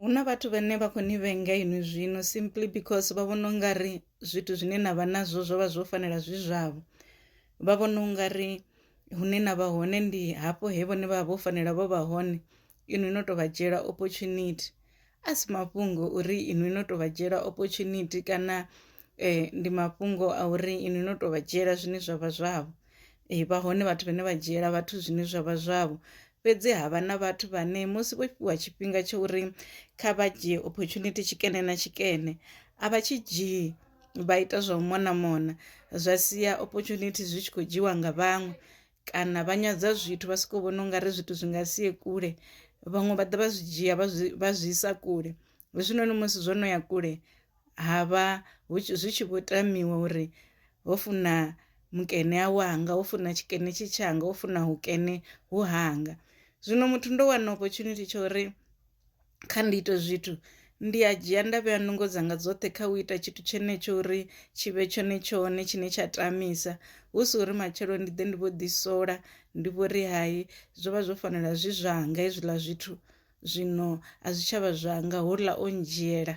Hu na vhathu vhane vha kho ni vhenga inwi zwino simply because vha vhona ungari zwithu zwine navha nazwo zwo vha zwo fanela zwi zwavho, vha vhona ungari hune navha hone ndi hafho he vhone vha vha vho fanela vho vha hone inwi no to vha dzhiela opportunity. A si mafhungo uri inwi no to vha dzhiela opportunity kana ndi mafhungo a uri inwi no to vha dzhiela zwine zwavha zwavho, vha hone vhathu vhane vha dzhiela vhathu zwine zwavha zwavho fhedzi havha na vhathu vhane musi vho fhiwa tshifhinga tsha uri kha vha dzhie opportunity tshikene na tshikene a vha tshi dzhii vha ita zwa u mona mona zwa sia opportunity zwi tshi kho dzhiwa nga vhaṅwe, kana vha nyadza zwithu vha soko vhona ungari zwithu zwi nga sie kule vhaṅwe vha ḓa vha zwi dzhia vha zwi isa kule hezwinoni musi zwo no ya kule ha vha zwi tshi vho tamiwa uri ho funa mukene a wanga ho funa tshikene tshi tshanga ho funa hukene hu hanga. Zwino muthu ndo wana opportunity tsha uri kha ndi ite zwithu ndi a dzhia nda vhea nungo dzanga dzoṱhe kha u ita tshithu tshenetsho uri tshi vhe tshone tshone tshine tsha tamisa, hu si uri matshelo ndi ḓe ndi vho ḓi sola ndi vho ri hayi zwo vha zwo fanela zwi zwanga hezwiḽa zwithu zwino a zwi tshavha zwanga houḽa o ndzhiela.